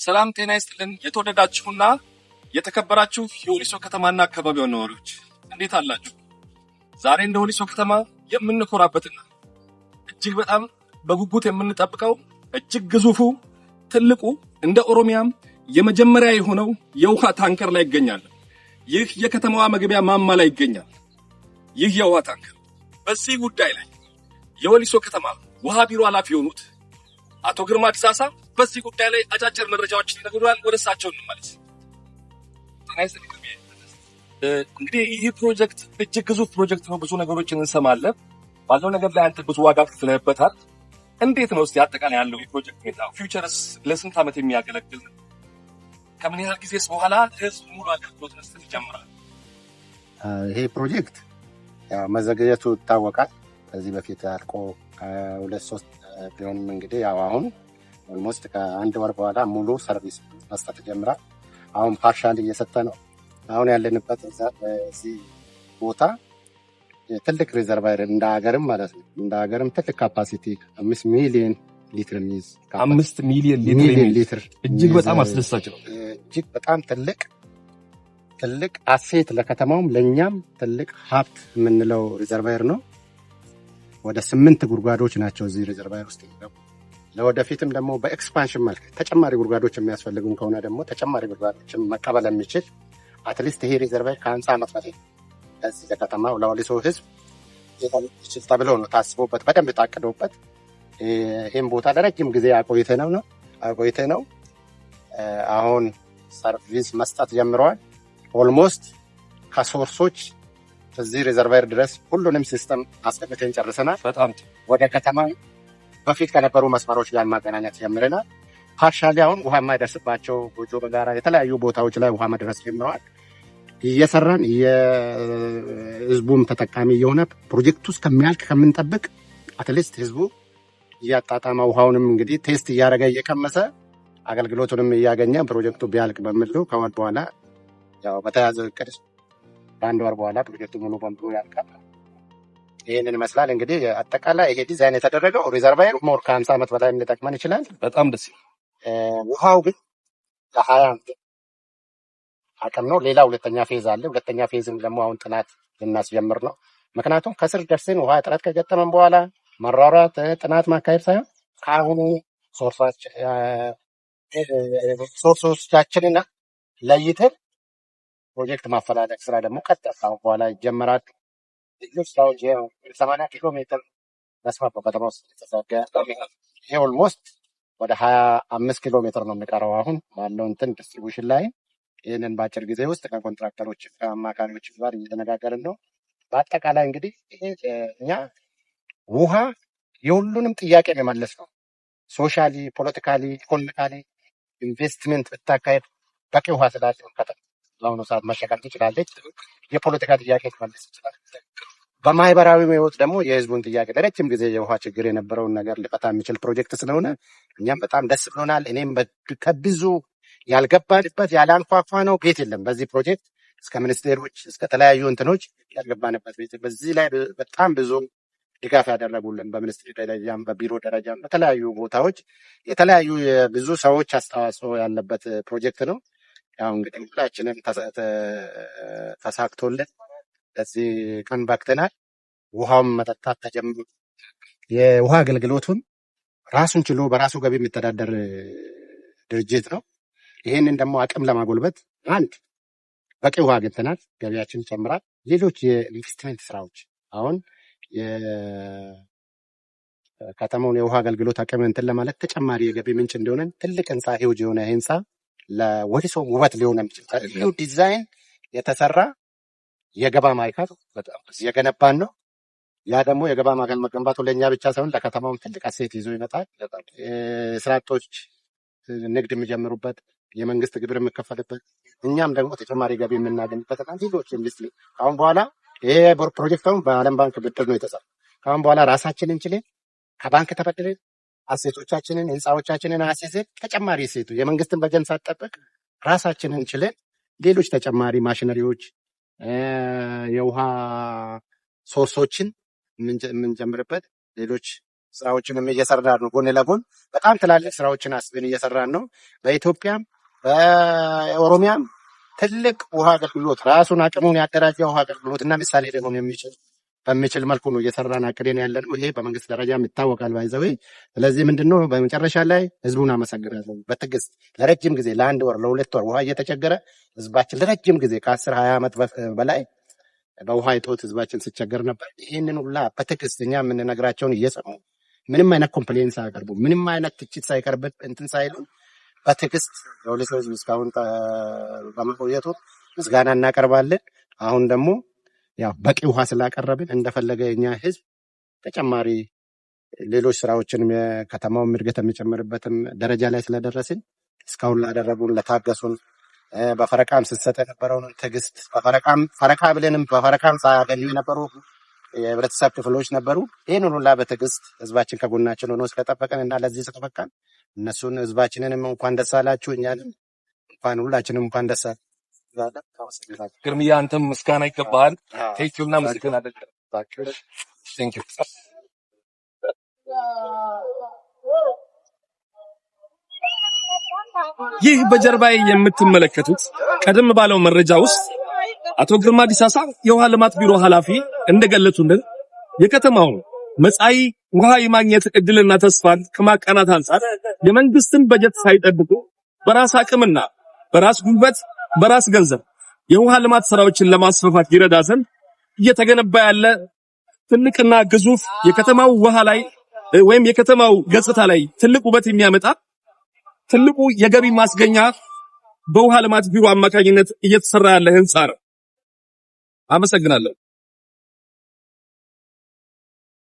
ሰላም ጤና ይስጥልን። የተወደዳችሁና የተከበራችሁ የወሊሶ ከተማና አካባቢዋ ነዋሪዎች፣ እንዴት አላችሁ? ዛሬ እንደ ወሊሶ ከተማ የምንኮራበትና እጅግ በጣም በጉጉት የምንጠብቀው እጅግ ግዙፉ፣ ትልቁ፣ እንደ ኦሮሚያም የመጀመሪያ የሆነው የውሃ ታንከር ላይ ይገኛል። ይህ የከተማዋ መግቢያ ማማ ላይ ይገኛል። ይህ የውሃ ታንከር፣ በዚህ ጉዳይ ላይ የወሊሶ ከተማ ውሃ ቢሮ ኃላፊ የሆኑት አቶ ግርማ ዲሳሳ በዚህ ጉዳይ ላይ አጫጭር መረጃዎችን ይነግሩናል። ወደ እሳቸው እንመለስ። ጤና ይስጥልኝ ግርሜ። እንግዲህ ይህ ፕሮጀክት እጅግ ግዙፍ ፕሮጀክት ነው። ብዙ ነገሮችን እንሰማለን። ባለው ነገር ላይ አንተ ብዙ ዋጋ ከፍለህበታል። እንዴት ነው እስቲ አጠቃላይ ያለው የፕሮጀክት ሁኔታ? Future ስ ለስንት ዓመት የሚያገለግል ነው? ከምን ያህል ጊዜስ በኋላ ህዝብ ሙሉ አገልግሎት መስጠት ይጀምራል? ይሄ ፕሮጀክት ያው መዘግየቱ ይታወቃል። ከዚህ በፊት አልቆ ሁለት ሶስት ቢሆንም እንግዲህ ያው አሁን almost ከአንድ ወር በኋላ ሙሉ service መስጠት ይጀምራል። አሁን partial እየሰጠ ነው። አሁን ያለንበት እዚህ ቦታ ትልቅ reservoir፣ እንደ ሀገርም ማለት ነው፣ እንደ ሀገርም ትልቅ capacity 5 ሚሊዮን ሊትር የሚይዝ 5 ሚሊዮን ሊትር ሚሊዮን የሚይዝ ሊትር እጅግ በጣም የሚይዝ አስደሳች ነው። እጅግ በጣም ትልቅ ትልቅ asset፣ ለከተማውም ለእኛም ትልቅ ሀብት የምንለው reservoir ነው። ወደ ስምንት ጉድጓዶች ናቸው እዚህ reservoir ውስጥ የሚገቡ። ለወደፊትም ደግሞ በ expansion መልክ ተጨማሪ ጉድጓዶች የሚያስፈልጉን ከሆነ ደግሞ ተጨማሪ ጉድጓዶችን መቀበል የሚችል፣ at least ይሄ reservoir ከ50 ዓመት በላይ ለዚህ ለከተማው ለወሊሶ ሕዝብ ይችል ተብሎ ነው ታስቦበት በደንብ ታቅዶበት ይህም ቦታ ለረጅም ጊዜ አቆይተ ነው አሁን service መስጠት ጀምረዋል። Almost ከ source ኦች እዚህ reservoir ድረስ ሁሉንም system አስገብተን ጨርሰናል። በጣም ጥሩ። ወደ ከተማ በፊት ከነበሩ መስመሮች ጋር ማገናኘት ጀምረናል። Partially አሁን ውሃ የማይደርስባቸው ጎጆ በጋራ የተለያዩ ቦታዎች ላይ ውሃ መድረስ ጀምረዋል። እየሰራን ህዝቡም ተጠቃሚ እየሆነ ፕሮጀክቱ እስከሚያልቅ ከምንጠብቅ at least ህዝቡ እያጣጣመ ውሃውንም እንግዲህ taste እያደረገ፣ እየቀመሰ፣ አገልግሎቱንም እያገኘ ፕሮጀክቱ ቢያልቅ በሚል ነው። ከወር በኋላ ያው በተያዘው እቅድ ከአንድ ወር በኋላ ፕሮጀክቱ ሙሉ በሙሉ ያልቃል። ይህንን ይመስላል እንግዲህ አጠቃላይ ይሄ ዲዛይን የተደረገው reservoir more ከ50 ዓመት በላይ ሊጠቅመን ይችላል። በጣም ደስ ይላል። ውሃው ግን ለ20 ዓመት አቅም ነው። ሌላ ሁለተኛ phase አለ። ሁለተኛ phase ም ደግሞ አሁን ጥናት ልናስጀምር ነው። ምክንያቱም ከስር ደርሰን ውሃ እጥረት ከገጠመን በኋላ መሯሯጥ፣ ጥናት ማካሄድ ሳይሆን ከአሁኑ source ኦቻችንን ለይተን ፕሮጀክት ማፈላለግ ስራ ደግሞ ቀጥ ካሁን በኋላ ይጀመራል። ሌሎች ስራዎች 80 ኪሎ ሜትር መስመር ነው ከተማ ውስጥ የተዘረጋ። ይሄ almost ወደ 25 ኪሎ ሜትር ነው የሚቀረው አሁን ባለው እንትን distribution ላይ። ይህንን በአጭር ጊዜ ውስጥ ከኮንትራክተሮች ከአማካሪዎች ጋር እየተነጋገርን ነው። በአጠቃላይ እንግዲህ ይሄ እኛ ውሃ የሁሉንም ጥያቄ የሚመልስ ነው። Socially፣ politically፣ economically ኢንቨስትመንት ብታካሄድ በቂ ውሃ ስላለ ከተማ በአሁኑ ሰዓት መሸከም ትችላለች። የፖለቲካ ጥያቄ ሊመልስ ይችላል። በማህበራዊ ህይወት ደግሞ የህዝቡን ጥያቄ ለረጅም ጊዜ የውሃ ችግር የነበረውን ነገር ሊፈታ የሚችል ፕሮጀክት ስለሆነ እኛም በጣም ደስ ብሎናል። እኔም ከብዙ ያልገባንበት ያላንኳኳ ነው ቤት የለም። በዚህ ፕሮጀክት እስከ ሚኒስቴሮች እስከ ተለያዩ እንትኖች ያልገባንበት ቤት፣ በዚህ ላይ በጣም ብዙ ድጋፍ ያደረጉልን በሚኒስትሪ ደረጃም በቢሮ ደረጃም በተለያዩ ቦታዎች የተለያዩ ብዙ ሰዎች አስተዋጽኦ ያለበት ፕሮጀክት ነው። ያው እንግዲህ ሁላችንም ተሳክቶልን ለዚህ ቀን በቅተናል። ውሃውን መጠጣት ተጀምሮ የውሃ አገልግሎቱን ራሱን ችሎ በራሱ ገቢ የሚተዳደር ድርጅት ነው። ይሄንን ደግሞ አቅም ለማጎልበት አንድ በቂ ውሃ አግኝተናል፣ ገቢያችን ይጨምራል። ሌሎች የኢንቨስትመንት ስራዎች አሁን የከተማውን የውሃ አገልግሎት አቅም እንትን ለማለት ተጨማሪ የገቢ ምንጭ እንዲሆነን ትልቅ ህንፃ፣ huge የሆነ ህንፃ፣ ለወሊሶ ውበት ሊሆን የሚችል ልዩ ዲዛይን የተሰራ የገባ ማዕከል እየገነባን ነው። ያ ደግሞ የገባ ማዕከል መገንባቱ ለእኛ ብቻ ሳይሆን ለከተማውም ትልቅ asset ይዞ ይመጣል። ስራ አጦች ንግድ የሚጀምሩበት፣ የመንግስት ግብር የሚከፈልበት፣ እኛም ደግሞ ተጨማሪ ገቢ የምናገኝበት እና ሌሎች ኢንዱስትሪ ከአሁን በኋላ ይሄ ፕሮጀክት አሁን በዓለም ባንክ ብድር ነው የተሰራው። ከአሁን በኋላ ራሳችንን ችለን ከባንክ ተበድረን asset ኦቻችንን ህንፃዎቻችንን አስይዘን ተጨማሪ asset ኡ የመንግስትን በጀት ሳንጠብቅ ራሳችንን ችለን ሌሎች ተጨማሪ ማሽነሪዎች፣ የውሃ source ኦችን የምንጨምርበት ሌሎች ስራዎችንም እየሰራን ነው። ጎን ለጎን በጣም ትላልቅ ስራዎችን አስበን እየሰራን ነው። በኢትዮጵያም በኦሮሚያም ትልቅ ውሃ አገልግሎት ራሱን አቅሙን ያደራጀ ውሃ አገልግሎት እና ምሳሌ ደግሞ በሚችል መልኩ ነው እየሰራን አቅደን ያለ ነው። ይሄ በመንግስት ደረጃም ይታወቃል by the way። ስለዚህ ምንድነው በመጨረሻ ላይ ህዝቡን አመሰግናለሁ። በትዕግስት ለረጅም ጊዜ ለአንድ ወር ለ2 ወር ውሃ እየተቸገረ ህዝባችን ለረጅም ጊዜ ከ10 20 ዓመት በላይ በውሃ እጦት ህዝባችን ሲቸገር ነበር። ይህንን ሁላ በትዕግስት እኛ የምንነግራቸውን እየሰሙ ምንም አይነት complain ሳያቀርቡ፣ ምንም አይነት ትችት ሳይቀርበት፣ እንትን ሳይሉ በትዕግስት የወሊሶ ህዝብ እስካሁን በመቆየቱ ምስጋና እናቀርባለን። አሁን ደግሞ ያው በቂ ውሃ ስላቀረብን እንደፈለገ የኛ ህዝብ ተጨማሪ ሌሎች ስራዎችንም የከተማውም እድገት የሚጨምርበትም ደረጃ ላይ ስለደረስን እስካሁን ላደረጉን፣ ለታገሱን፣ በፈረቃም ስንሰጥ የነበረውን ትዕግስት፣ በፈረቃም ፈረቃ ብለንም በፈረቃም ሳያገኙ የነበሩ የህብረተሰብ ክፍሎች ነበሩ። ይህንን ሁላ በትዕግስት ህዝባችን ከጎናችን ሆኖ ስለጠበቀን እና ለዚህ ስለበቃን እነሱን ህዝባችንንም እንኳን ደስ አላችሁ፣ እኛንም እንኳን ሁላችንም እንኳን ደስ አለን። ግርምያ አንተም ምስጋና ይገባሃል። Thank you፣ እናመሰግናለን። Thank you። ይህ በጀርባዬ የምትመለከቱት ቀደም ባለው መረጃ ውስጥ አቶ ግርማ ዲሳሳ የውሃ ልማት ቢሮ ኃላፊ እንደገለጹልን የከተማውን መጻኢ ውሃ የማግኘት እድልና ተስፋን ከማቃናት አንጻር የመንግስትን በጀት ሳይጠብቁ በራስ አቅምና በራስ ጉልበት በራስ ገንዘብ የውሃ ልማት ስራዎችን ለማስፋፋት ይረዳ ዘንድ እየተገነባ ያለ ትልቅና ግዙፍ የከተማው ውሃ ላይ ወይም የከተማው ገጽታ ላይ ትልቅ ውበት የሚያመጣ ትልቁ የገቢ ማስገኛ በውሃ ልማት ቢሮ አማካኝነት እየተሰራ ያለ ህንፃ ነው። አመሰግናለሁ።